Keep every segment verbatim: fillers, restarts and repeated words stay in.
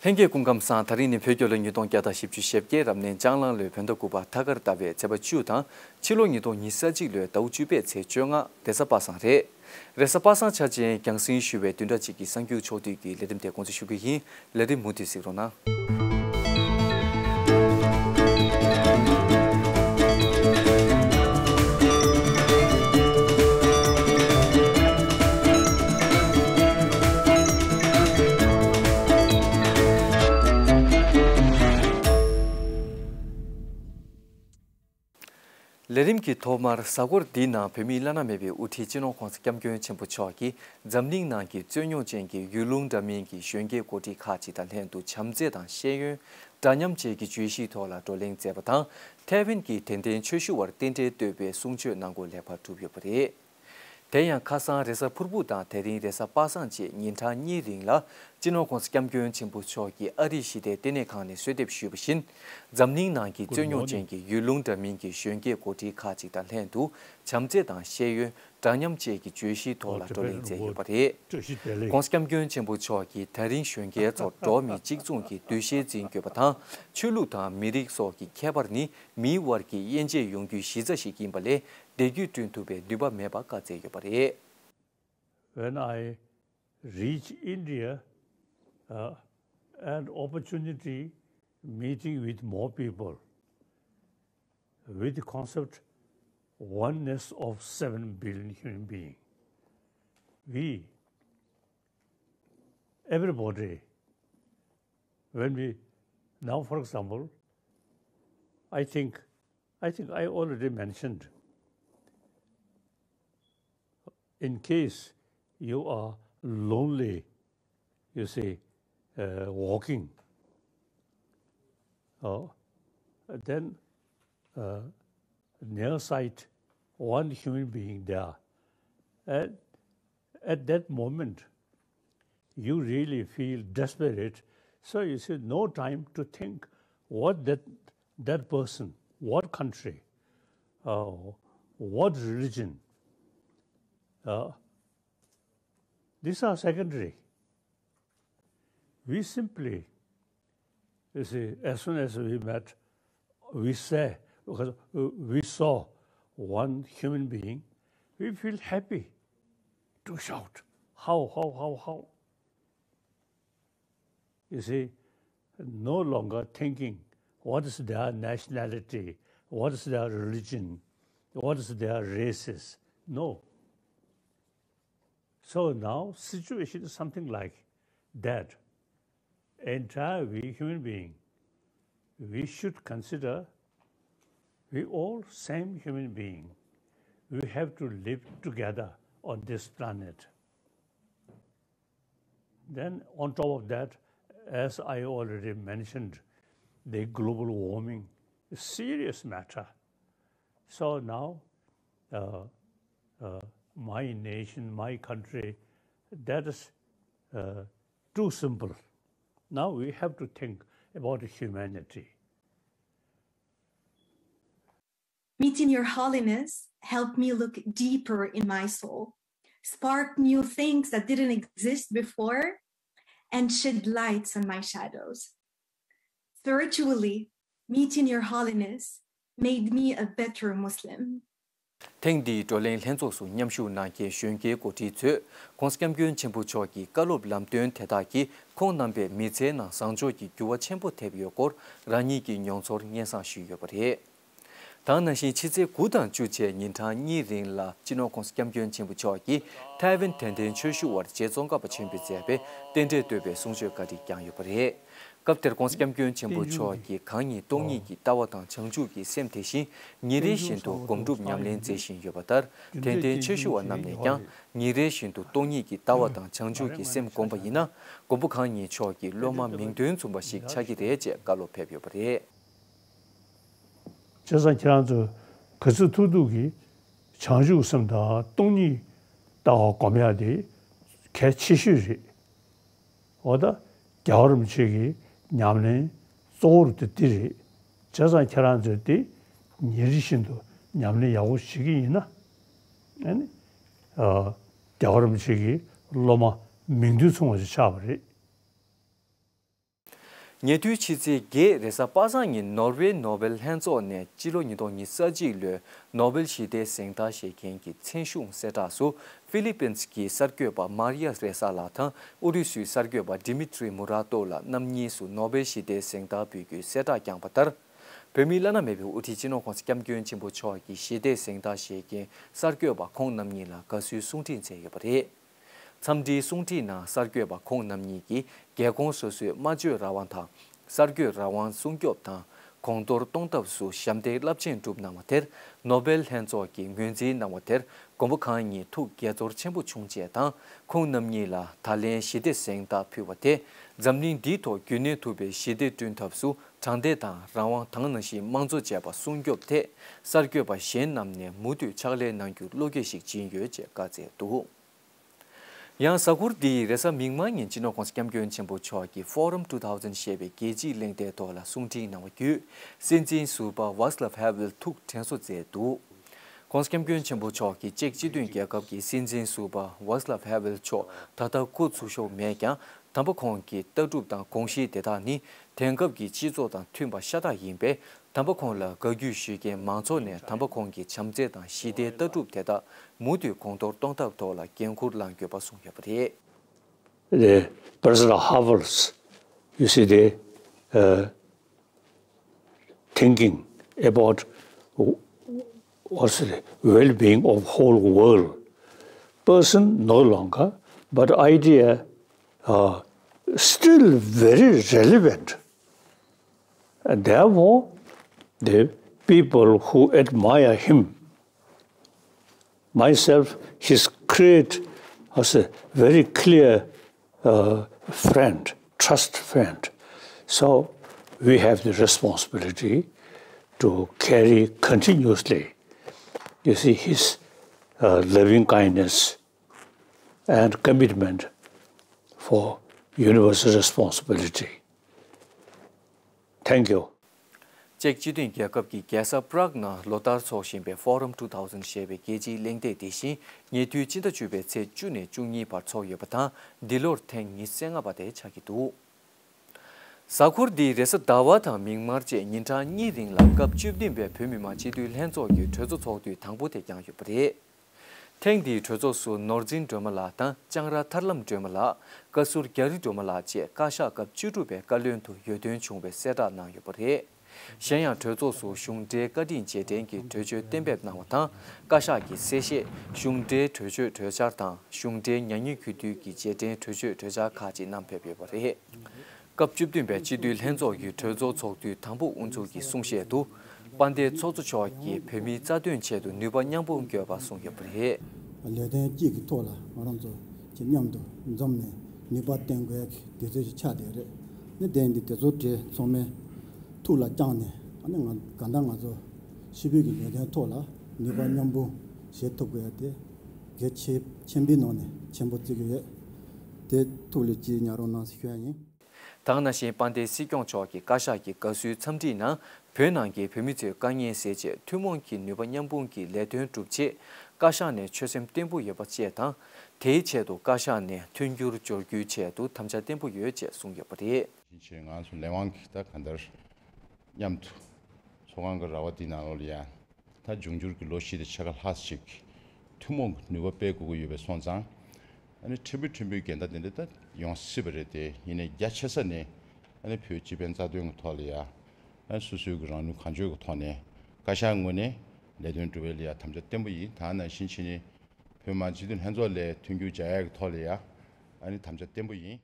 ལྷན་རྒྱས་སྐུ་ཁམས་བཟང་། དེ་རིང་ནི་བོད་རྒྱལ་ལོ་ཉིས་སྟོང་བརྒྱ་དང་བཞི་བཅུ་ཞེ་བརྒྱད། རབ་གནས་ལྕགས་གླང་ལོའི་བོད་ཟླ་དགུ་པ་ཐ་སྐར་ཟླ་བའི་ཚེས་པ་བཅུ་དང་། ཕྱི་ལོ་ཉིས་སྟོང་ཉི་ཤུ་རྩ་གཅིག་ལོའི་ཟླ་བ་བཅུ་པའི་ཚེས་བཅོ་ལྔ། རེས་གཟའ་པ་སངས་རེད། རེས་གཟའ་པ་སངས་ཆ་ཅན་རྒྱང་སྲིང་ཞུ་བའི་བདུན་ཕྲག་གཅིག་གི་གསར་འགྱུར་ཕྱོགས་བསྡུས་ཀྱི་ལས་རིམ་དེ་འགོ་འཛུགས་ཞུ་གི་ཡིན། ལས་རིམ་མུ་མཐུད་གཟིགས་རོགས་གནང་། ལས་རིམ་གྱི་ཐོག་མར། གཟའ་འཁོར་འདིའི་ནང་བོད་མིའི་བླ་ན་མེད་པའི་དབུ་ཁྲིད་སྤྱི་ནོར་༸གོང་ས་༸སྐྱབས་མགོན་ཆེན་པོ་མཆོག་གིས་འཛམ་གླིང་ནང་གི་རྩོད་རྙོག་ཅན་གྱི་ཡུལ་ལུང་འདྲ་མིན་གྱི་གཞོན་སྐྱེས་འགོ་ཁྲིད་ཁག་ཅིག་དང་ལྷན་དུ་བྱམས་བརྩེ་དང་ཤེས་ཡོན། འདྲ་མཉམ་བཅས་ཀྱི་བརྗོད་གཞིའི་ཐོག་ལ་བགྲོ་གླེང་མཛད་པ་དང་། ཐའེ་ཝན་གྱི་དད་ལྡན་ཆོས་ཞུ་བར་རྟེན་འབྲེལ་བསྟོད་པའི་གསུང་ཆོས་གནང་སྒོ་ལེགས་པར་གྲུབ་ཡོད་པ་རེད། དེ་ཡང་ཁ་སང་རེས་གཟའ་ཕུར་བུ་དང་དེ་རིང་རེས་གཟའ་པ་སངས་བཅས་ཉིན་གྲངས་གཉིས་རིང་ལ། སྤྱི་ནོར་༸གོང་ས་༸སྐྱབས་མགོན་ཆེན་པོ་མཆོག་གིས་ཨ་རིའི་ཞི་བདེ་ལྟེ་གནས་ཁང་ནས་གསོལ་འདེབས་ཞུས་པ་བཞིན། འཛམ་གླིང་ནང་གི་རྩོད་རྙོག་ཅན་གྱི་ཡུལ་ལུང་འདྲ་མིན་གྱི་གཞོན་སྐྱེས་འགོ་ཁྲིད་ཁག་ཅིག་དང་ལྷན་དུ། བྱམས་བརྩེ་དང་ཤེས་ཡོན། འདྲ་མཉམ་བཅས་ཀྱི་བརྗོད་གཞིའི་ཐོག་ལ་བགྲོ་གླེང་མཛད་ཡོད་པ་རེད། ༸གོང་ས་༸སྐྱབས་མགོན་ཆེན་པོ་མཆོག་གིས་ད་རིང་གཞོན་སྐྱེས་ཚོར་འགྲོ་བ་མིའི་གཅིག་མཚུངས་ཀྱི་འདུ་ཤེས་འཛིན་དགོས་པ་དང་། ཆོས་ལུགས་དང་མི་རིགས་སོགས་ཀྱི་ཁྱད་པར་ནི་མིའི་དབར་གྱི་དབྱེ་འབྱེད་ཡོང་རྒྱུའི་གཞི་རྩ་ཞིག་ཡིན་པ་ལས། བདེ་སྐྱིད་བསྐྲུན་ཐུབ་པའི་ནུས་པ་མེད་པ་བཀའ་སྩལ་ཡོད་པ་རེད། When I reach India, uh, an opportunity meeting with more people with the concept oneness of seven billion human being. We, everybody, when we, now for example, I think, I think I already mentioned, in case you are lonely, you see, uh, walking, uh, then, uh, near sight, one human being there. And at that moment, you really feel desperate. So you see, no time to think what that, that person, what country, uh, what religion, uh, these are secondary. We simply, you see, as soon as we met, we say, because we saw one human being, we feel happy to shout, "How, how, how, how?" You see, no longer thinking what is their nationality, what is their religion, what is their races. No. So now situation is something like that. Entire we human being, we should consider we all same human being. We have to live together on this planet. Then on top of that, as I already mentioned, the global warming is serious matter. So now, uh, uh, my nation, my country, that is, uh, too simple. Now we have to think about humanity. Meeting Your Holiness helped me look deeper in my soul, spark new things that didn't exist before, and shed lights on my shadows. Spiritually, meeting Your Holiness made me a better Muslim. ཐེངས་འདིའི་བགྲོ་གླེང་ལྷན་ཚོགས་སུ་མཉམ་ཞུགས་གནང་མཁན་གཞོན་སྐྱེས་འགོ་ཁྲིད་ཚོས། ༸གོང་ས་༸སྐྱབས་མགོན་ཆེན་པོ་མཆོག་གི་བཀའ་སློབ་ལམ་སྟོན་དེ་དག་གིས་ཁོང་རྣམ་པའི་མི་ཚེའི་ནང་བཟང་ཕྱོགས་ཀྱི་འགྱུར་བ་ཆེན་པོ་ཐེབས་ཡོད་སྐོར་རང་ཉིད་ཀྱི་མྱོང་ཚོར་སྙན་སེང་ཞུས་ཡོད་པ་རེད། ད་ག་ནང་བཞིན་ཕྱི་ཚེས་དགུ་དང་བཅུ་བཅས་ཉིན་གྲངས་གཉིས་རིང་ལ་སྤྱི་ནོར་༸གོང་ས་༸སྐྱབས་མགོན་ཆེན་པོ་མཆོག་གིས་ཐའེ་ཝན་དད་ལྡན་ཆོས་ཞུ་བར་རྗེ་ཙོང་ཁ་པ་ཆེན་པོས་མཛད་པའི་རྟེན་འབྲེལ་བསྟོད་པའི་གསུང་ཆོས་བཀའ་འདྲི་བསྐྱངས་ཡོད་པ་རེད། སྐབས་དེར་༸གོང་ས་༸སྐྱབས་མགོན་ཆེན་པོ་མཆོག་གིས་གང་ཉིད་སྟོང་ཉིད་ཀྱི་ལྟ་བ་དང་བྱང་ཆུབ་ཀྱི་སེམས་དེ་བཞིན་ཉིན་རེ་བཞིན་དུ་སྒོམ་སྒྲུབ་ཉམས་ལེན་མཛད་བཞིན་ཡོད་པ་ལྟར། དད་ལྡན་ཆོས་ཞུ་བ་རྣམས་ནས་ཀྱང་ཉིན་རེ་བཞིན་དུ་སྟོང་ཉིད་ཀྱི་ལྟ་བ་དང་བྱང་ཆུབ་ཀྱི་སེམས་བསྒོམས་པ་ཡིན་ན། མགོན་པོ་གང་ཉིད་མཆོག་གི་སློབ་མ་མིང་དོན་མཚུངས་པ་ཞིག་ཆགས་ཀྱི་རེད་ཅེས་བཀའ་སློབ་ཕེབས་ཡོད་པ་རེད། བྱས་ཙང་ཁྱེད་རང་ཚོས་ག་ཚོད་ཐུབ་ཐུབ་ཀྱིས་བྱང་ཆུབ་སེམས་དང་སྟོང་ཉིད་ལྟ་བ་སྒོམ་ཡག་དེ་གལ་ཆེ་ཤོས་རེད། འོ་ད་རྒྱལ་བ་རིན་པོ་ཆེ་གི་ཉམས་ལེན་གཙོ་བོ་དེ་འདི་རེད། བྱས་ཙང་ཁྱེད་རང་ཚོས་དེ་ཉིན་རེ་བཞིན་དུ་ཉམས་ལེན་ཡག་པོ་བྱེད་ཀྱི་ཡིན་ན། ཨ་ནི་ཨ་རྒྱལ་བ་རིན་པོ་ཆེ་གི་སློབ་མ་མིང་དོན་མཚུངས་པ་ཞིག་ཆགས་པ་རེད། ཉེ་དུས་ཕྱི་ཚེས་བརྒྱད་རེས་གཟའ་པ་སངས་ཉིན་ནོར་ཝེ་ནོ་བེལ་ལྷན་ཚོགས་ནས་སྤྱི་ལོ་ཉིས་སྟོང་ཉི་ཤུ་རྩ་གཅིག་ལོའི་ནོ་བེལ་ཞི་བདེའི་གཟེངས་རྟགས་བཞེས་མཁན་གྱི་མཚན་གཞུང་གསལ་བསྒྲགས་སུ་ཧྥི་ལི་པིན་གྱི་གསར་འགོད་པ་མཱ་རི་ཡ་རེ་ས་ལགས་དང་ཨུ་རུ་སུའི་གསར་འགོད་པ་ཌི་མི་ཏྲི་མུ་ར་ཏོ་ལགས་རྣམ་གཉིས་སུ་ནོ་བེལ་ཞི་བདེའི་གཟེངས་རྟགས་འབུལ་རྒྱུའི་གསལ་བསྒྲགས་བསྐྱངས་པ་ལྟར། བོད་མིའི་བླ་ན་མེད་པའི་དབུ་ཁྲིད་སྤྱི་ནོར་༸གོང་ས་༸སྐྱབས་མགོན་ཆེན་པོ་མཆོག་གི་ཞི་བདེའི་གཟེངས་རྟགས་བཞེས་མཁན་གསར་འགོད་པ་ཁོང་རྣམ་གཉིས་ལ་དགའ་བསུའི་གསུང་འཕྲིན་བསྩལ་ཡོད་པ་རེད། འཚམས་འདྲིའི་གསུང་འཕྲིན་ནང་གསར་འགོད་པ་ཁོང་རྣམ་གཉིས་ཀྱིས་རྒྱལ་ཁོངས་སོ་སོའི་སྨྲ་བརྗོད་རང་དབང་དང་། གསར་འགོད་རང་དབང་སྲུང་སྐྱོབ་དང་གོང་མཐོར་གཏོང་ཐབས་སུ་ཞབས་འདེགས་རླབས་ཆེན་བསྒྲུབས་གནང་བ་དེར་ནོ་བེལ་ལྷན་ཚོགས་ཀྱིས་ངོས་འཛིན་གནང་བ་དེར་མགོན་པོ་གང་ཉིད་ཐུགས་དགྱེས་ཚོར་ཆེན་པོ་བྱུང་ཅེས་དང་། ཁོང་རྣམ་གཉིས་ལ་ད་ལན་ཞི་བདེ་གཟེངས་རྟགས་ཕུལ་བ་དེས་འཛམ་གླིང་འདིའི་ཐོག་རྒྱུན་གནས་ཐུབ་པའི་ཞི་བདེ་བསྐྲུན་ཐབས་སུ་དྲང་བདེན་དང་རང་དབང་དེ་ནང་བཞིན་དམངས་གཙོ་བཅས་པ་སྲུང་སྐྱོབ་ཐད་གསར་འགོད་པ་གཞན་རྣམས་ནས་མུ་མཐུད་ཕྱག་ལས་གནང་རྒྱུར་བློ་འགྱོད་ཞིག་སྦྱིན་ཡོད་ཅེས་བཀའ་སྩལ་འདུག། ཡང་གཟའ་འཁོར་འདིའི་རེས་གཟའ་མིག་དམར་ཉིན་སྤྱི་ནོར་༸གོང་ས་༸སྐྱབས་མགོན་ཆེན་པོ་མཆོག་གིས་Forum two thousand ཞེས་པའི་རྒྱལ་སྤྱིའི་གླེང་སྟེགས་ཐོག་ལ་གསུང་འཕྲིན་གནང་བ་བརྒྱུད་སྲིད་འཛིན་ཟུར་པ་ཝཱ་སི་ལབ་ཧེ་ཝེལ་ཐུགས་དྲན་གསོ་མཛད་འདུག། ༸གོང་ས་༸སྐྱབས་མགོན་ཆེན་པོ་མཆོག་གིས་ཅེཀ་སྤྱི་མཐུན་རྒྱལ་ཁབ་ཀྱི་སྲིད་འཛིན་ཟུར་པ་ཝཱ་སི་ལབ་ཧེ་ཝེལ་མཆོག་ད་ལྟ་འགོ་ཚུགས་ཞོར་མེད་ཀྱང་། དམ་པ་ཁོང་གི་ལྟ་གྲུབ་དང་དགོངས་གཞི་དེ་དག་ནི་དེང་སྐབས་ཀྱི་སྤྱི་ཚོགས་དང་མཐུན་པ་ཤ་སྟག་ཡིན་པས། དམ་པ་ཁོང་ལ་དགའ་རྒྱུས་ཞུ་མཁན་མང་ཚོགས་ནས་དམ་པ་ཁོང་གི་བྱམས་བརྩེ་དང་ཞི་བདེའི་ལྟ་གྲུབ་དེ་དག་མུ་མཐུད་གོང་མཐོར་གཏོང་ཐབས་ཐོག་ལ་འགན་འཁུར་བླངས་དགོས་པ་གསུངས་ཡོད་པ་རེད། The President Havel's, you see, the uh, thinking about w- what's the well-being of whole world person no longer, but idea uh, still very relevant. And therefore, the people who admire him, myself, his creed as a very clear uh, friend, trust friend. So we have the responsibility to carry continuously, you see, his uh, loving kindness and commitment for universal responsibility. Thank you. ཅེཀ་སྤྱི་མཐུན་རྒྱལ་ཁབ་ཀྱི་རྒྱལ་ས་པ་རག་ནང་ལོ་ལྟར་འཚོགས་བཞིན་པའི་Forum two thousand ཞེས་པའི་རྒྱལ་སྤྱིའི་གླེང་སྟེགས་དེ་བཞིན་ཉེ་དུས་སྤྱི་ཟླ་བཅུ་པའི་ཚེས་བཅུ་ནས་བཅུ་གཉིས་བར་འཚོགས་ཡོད་པ་དང་། འདི་ལོར་ཐེངས་ཉི་ཤུ་རྩ་ལྔ་པ་དེ་ཆགས་ཀྱི་འདུག། གཟའ་འཁོར་འདིའི་རེས་གཟའ་ཟླ་བ་དང་མིག་དམར་བཅས་ཉིན་གྲངས་གཉིས་རིང་ལ་སྐབས་བཅུ་བདུན་པའི་བོད་མི་མང་སྤྱི་འཐུས་ལྷན་ཚོགས་ཀྱི་གྲོས་ཚོགས་ཚོགས་དུས་དང་པོ་དེ་བསྐྱངས་ཡོད་པ་རེད། ཐེངས་འདིའི་གྲོས་ཚོགས་སུ་ནོར་འཛིན་སྒྲོལ་མ་ལགས་དང་ལྕང་ར་ཐར་ལམ་སྒྲོལ་མ་ལགས། བཀའ་ཟུར་རྒྱ་རི་སྒྲོལ་མ་ལགས་བཅས་བཀའ་ཤག་སྐབས་བཅུ་དྲུག་པའི་བཀའ་བློན་དུ་འོས་ཐོན་བྱུང་བའི་གསལ་བསྒྲགས་གནང་ཡོད་པ་རེད། གཞན་ཡང་གྲོས་ཚོགས་སུ་གཞུང་འབྲེལ་བཀའ་དྲིན་རྗེས་དྲན་གྱི་གྲོས་ཆོད་གཏན་འབེབས་གནང་བ་དང་། བཀའ་ཤག་གི་གསལ་བཤད། གཞུང་འབྲེལ་གྲོས་ཆོད་གྲོས་འཆར་དང་གཞུང་འབྲེལ་ཉམས་མྱོང་གུས་འདུད་ཀྱི་རྗེས་དྲན་གྲོས་ཆོད་གྲོས་འཆར་ཁག་ཅིག་བསྣམས་ཕེབས་ཡོད་པ་རེད། སྐབས་བཅུ་བདུན་པའི་སྤྱི་འཐུས་ལྷན་ཚོགས་ཀྱི་གྲོས་ཚོགས་ཚོགས་དུས་དང་པོ་དབུ་འཛུགས་ཀྱི་གསུང་བཤད་དུ། དཔལ་ལྡན་ཚོགས་གཙོ་མཆོག་གིས་བོད་མིའི་རྩ་དོན་ཆེད་དུ་ནུས་པ་མཉམ་སྤུངས་དགོས་པ་གསུངས་ཡོད་པ་རེད། ལས་དོན་གཅིག་གི་ཐོག་ལ་ང་རང་ཚོ་ཅིག་མཉམ་དུ་འཛོམས་ནས་ནུས་པ་བཏོན་དགོས་ཀྱི་དུས་ཚོད་ཅིག་ཆགས་བསྡད་རེད། ནི་དེ་འདི་དེ་ཚོ་གྲས་ཚང་མས་ཐུགས་ལ་བཅངས་ནས། ཨ་ནི་ང་ག་འདྲ་ང་ཚོ་ཕྱི་བོད་ཀྱི་ལས་དོན་ཐོག་ལ་ནུས་པ་མཉམ་སྤུངས་བྱེད་ཐུབ་དགོས་ཡ་དེ་གལ་ཆེ་ཆེན་པོའི་ནང་ནས་ཆེན་པོ་བརྩི་གི་ཡོད། དེ་ཐུགས་ལ་ཅིག་ཉར་རོགས་གནང་ཟེར་ཞུ་ཡ་ཡིན། ད་ག་ནང་བཞིན་དཔལ་ལྡན་སྲིད་སྐྱོང་མཆོག་གིས་བཀའ་ཤག་གི་དགའ་བསུའི་འཚམས་འདྲིའི་ནང་བོད་ནང་གི་བོད་མི་ཚོའི་དཀའ་ངལ་སེལ་ཆེད་ཐུན་མོང་གི་ནུས་པ་མཉམ་སྤུངས་ཀྱིས་ལས་དོན་སྒྲུབ་ཆེད་བཀའ་ཤག་ནས་ཆོད་སེམས་བརྟན་པོ་ཡོད་པ་བཅས་དང་། དེའི་ཆེད་དུ་བཀའ་ཤག་ནས་མཐུན་འགྱུར་སྦྱོར་རྒྱུའི་ཆེད་དུ་དམ་བཅའ་བརྟན་པོ་ཡོད་ཅེས་གསུངས་ཡོད་པ་རེད། ཕྱིན་ཆད་ང་ཚོ་ལས་དབང་གིས་ད་གང་ལྟར་མཉམ་དུ་ཚོགས་ཁང་གི་ར་བ་འདི་ནང་ལོགས་ལ་ཡ། ད་འབྱུང་འགྱུར་གྱི་ལོ་བཞི་དང་ཕྱེད་ཀ་ལྷག་ཅིག་ཐུན་མོང་གི་ནུས་པ་སྤེལ་དགོས་ཀྱི་ཡོད་པ་སོང་ཙང་། ཨ་ནི་ཕྲན་བུ་ཕྲན་བུའི་འགལ་ཟླ་དེ་འདྲ་ད་ཡོང་སྲིད་པ་རེད་དེ། ཡིན་ནའི་རྒྱ་ཆེ་ས་ནས་ཨ་ནི་བོད་སྤྱི་ཕན་རྩ་དོན་གྱི་ཐོག་ལ་ཡ། ཨ་ནི་སོ་སོའི་གི་རང་ནུས་གང་ལྕོགས་ཀྱི་ཐོག་ནས་བཀའ་ཤག་ངོས་ནས་ལས་དོན་སྒྲུབ་པའི་ལ་ཡ་དམ་བཅའ་བརྟན་པོ་ཡིན། ད་ནང་བཞིན་བྱས་ནས་བོད་མི་མང་སྤྱི་འཐུས་ལྷན་ཚོགས་ལ་མཐུན་འགྱུར་སྦྱར་ཡག་གི་ཐོག་ལ་ཡ། ཨ་ནི་དམ་བཅའ་བརྟན་པོ་ཡིན།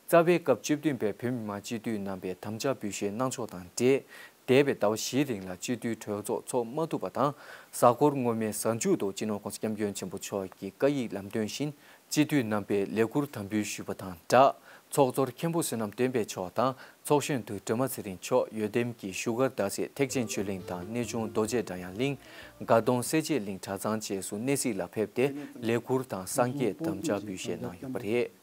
རྩ་བའི་སྐབས་བཅུ་བདུན་པའི་བོད་མི་མང་སྤྱི་འཐུས་རྣམ་པས་དམ་བཅའ་འབུལ་བཞེས་གནང་ཕྱོགས་དང་འབྲེལ། འདས་པའི་ཟླ་བ་བཞིའི་རིང་ལ་སྤྱི་འཐུས་གྲོས་ཚོགས་ཚོགས་མ་ཐུབ་པ་དང་། གཟའ་འཁོར་སྔོན་མའི་གཟའ་མཇུག་ཏུ་སྤྱི་ནོར་༸གོང་ས་༸སྐྱབས་མགོན་ཆེན་པོ་མཆོག་གི་བཀའ་ཡིག་ལམ་སྟོན་བཞིན་སྤྱི་འཐུས་རྣམ་པས་ལས་འཁུར་དམ་འབུལ་ཞུས་པ་དང་སྦྲགས། ཚོགས་གཙོར་མཁན་པོ་བསོད་ནམས་བསྟན་འཕེལ་མཆོག་དང་། ཚོགས་གཞོན་དུ་སྒྲོལ་མ་ཚེ་རིང་མཆོག་ཡོད་དེམ་གྱི་བཞུགས་སྒར་རྡ་སའི་ཐེག་ཆེན་ཆོས་གླིང་དང་གནས་ཆུང་རྡོ་རྗེ་སྒྲ་དབྱངས་གླིང་། དགའ་གདོང་སེར་བྱེས་གླིང་གྲྭ་ཚང་བཅས་སུ་གནས་གཟིགས་ལ་ཕེབས་ཏེ་ལས་འཁུར་དང་སངས་རྒྱས་དམ་བཅའ་འབུལ་བཞེས་གནང་ཡོད་པ་རེད།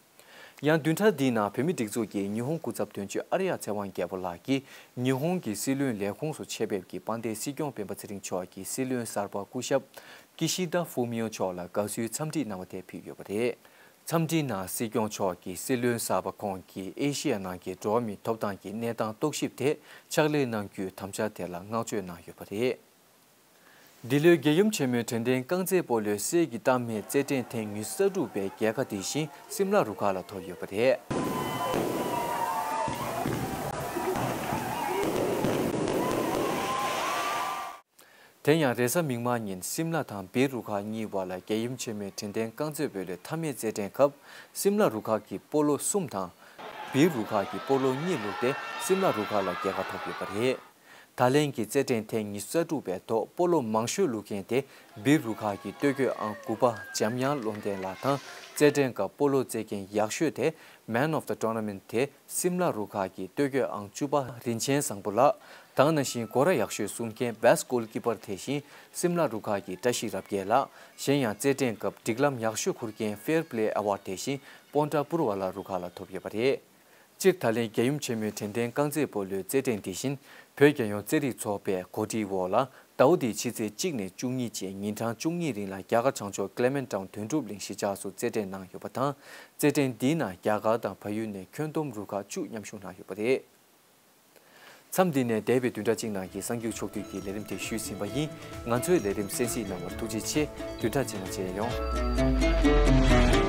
ཡང་བདུན་ཕྲག་འདིའི་ནང་བོད་མིའི་སྒྲིག་འཛུགས་ཀྱི་ཉི་ཧོང་སྐུ་ཚབ་དོན་གཅོད་ཨར་ཡ་ཚེ་དབང་རྒྱལ་པོ་ལགས་ཀྱིས་ཉི་ཧོང་གི་སྲིད་བློན་ལས་ཁུངས་སུ་ཆེད་ཕེབས་ཀྱིས་དཔལ་ལྡན་སྲིད་སྐྱོང་སྤེན་པ་ཚེ་རིང་མཆོག་གིས་སྲིད་བློན་གསར་པ་སྐུ་ཞབས་ཀི་ཤི་དཱ་ཧྥུ་མིའོ་མཆོག་ལ་དགའ་བསུའི་འཚམས་འདྲི་གནང་བ་དེ་ཕུལ་ཡོད་པ་རེད། འཚམས་འདྲིའི་ནང་སྲིད་སྐྱོང་མཆོག་གིས་སྲིད་བློན་གསར་པ་ཁོང་གིས་ཨེ་ཤེ་ཡ་ནང་གི་འགྲོ་བ་མིའི་ཐོབ་ཐང་གི་གནས་སྟངས་རྟོག་ཞིབ་ཐད་ཕྱག་ལས་གནང་རྒྱུའི་དམ་བཅའ་དེ་ལ་བསྔགས་བརྗོད་གནང་ཡོད་པ་རེད། འདི་ལོའི་རྒྱལ་ཡུམ་ཆེན་མོའི་དྲན་རྟེན་རྐང་རྩེད་སྤོ་ལོའི་གསེར་གྱི་རྟགས་མའི་རྩེད་འགྲན་ཐེངས་ཉི་ཤུ་རྩ་དྲུག་པའི་རྒྱལ་ཁ་དེ་བཞིན་སིམ་ལ་རུ་ཁག་ལ་ཐོབ་ཡོད་པ་རེད། དེ་ཡང་རེས་གཟའ་མིག་དམར་ཉིན་སིམ་ལ་དང་བིར་རུ་ཁག་གཉིས་བར་ལ་རྒྱལ་ཡུམ་ཆེན་མོའི་དྲན་རྟེན་རྐང་རྩེད་སྤོ་ལོའི་མཐའ་མའི་རྩེད་འགྲན་སྐབས་སིམ་ལ་རུ་ཁག་གིས་སྤོ་ལོ་གསུམ་དང་། བིར་རུ་ཁག་གིས་སྤོ་ལོ་གཉིས་བླུགས་ཏེ་སིམ་ལ་རུ་ཁག་ལ་རྒྱལ་ཁ་ཐོབ་ཡོད་པ་རེད། ད་ལན་གྱི་རྩེད་འགྲན་ཐེངས་ཉི་ཤུ་རྩ་དྲུག་པའི་ཐོག་སྤོ་ལོ་མང་ཤོས་བླུགས་མཁན་དེ་བིར་རུ་ཁག་གི་སྟོད་གོས་ཨང་དགུ་པ་འཇམ་དབྱངས་བློ་ལྡན་ལགས་དང་། རྩེད་འགྲན་སྐབས་སྤོ་ལོ་རྩེད་མཁན་ཡག་ཤོས་དེ་Man of the Tournament དེ་སིམ་ལ་རུ་ཁག་གི་སྟོད་གོས་ཨང་བཅུ་པ་རིན་ཆེན་བཟང་པོ་ལགས། ད་ག་ནང་བཞིན་སྒོ་ར་ཡག་ཤོས་སྲུང་མཁན་Best Goalkeeper དེ་བཞིན་སིམ་ལ་རུ་ཁག་གི་བཀྲ་ཤིས་རབ་རྒྱས་ལགས། གཞན་ཡང་རྩེད་འགྲན་སྐབས་སྒྲིག་ལམ་ཡག་ཤོས་འཁུར་མཁན་Fair Play Award དེ་བཞིན་པོན་ཏྲ་པུར་ཝ་ལ་རུ་ཁག་ལ་ཐོབ་ཡོད་པ་རེད། སྤྱིར་ད་ལན་རྒྱལ་ཡུམ་ཆེན་མོའི་དྲན་རྟེན་རྐང་རྩེད་སྤོ་ལོའི་རྩེད་འགྲན་དེ་བཞིན་བོད་རྒྱལ་ཡོངས་རྩེད་རིགས་ཚོགས་པའི་གོ་སྒྲིག་འོག་ལ་ཟླ་བ་འདིའི་ཕྱི་ཚེས་གཅིག་ནས་བཅུ་གཉིས་བཅས་ཉིན་གྲངས་བཅུ་གཉིས་རིང་ལ་རྒྱ་གར་བྱང་ཕྱོགས་ཀླེ་མེན་ཊའུན་དོན་གྲུབ་གླིང་གཞིས་ཆགས་སུ་རྩེད་འགྲན་གནང་ཡོད་པ་དང་། རྩེད་འགྲན་འདིའི་ནང་རྒྱ་གར་དང་བལ་ཡུལ་ནས་ཁྱོན་བསྡོམས་རུ་ཁག་བཅུ་མཉམ་ཞུགས་གནང་ཡོད་པ་རེད། མཚམས་འདི་ནས་འདས་པའི་བདུན་ཕྲག་གཅིག་ནང་གི་གསར་འགྱུར་ཕྱོགས་བསྡུས་ཀྱི་ལས་རིམ་དེ་ཞུས་ཟིན་པ་ཡིན། ང་ཚོའི་ལས་རིམ་གསན་གཟིགས་གནང་བར་ཐུགས་རྗེ་ཆེ། བདུན་ཕྲག་རྗེས་མ་མཇལ་ཡོང་།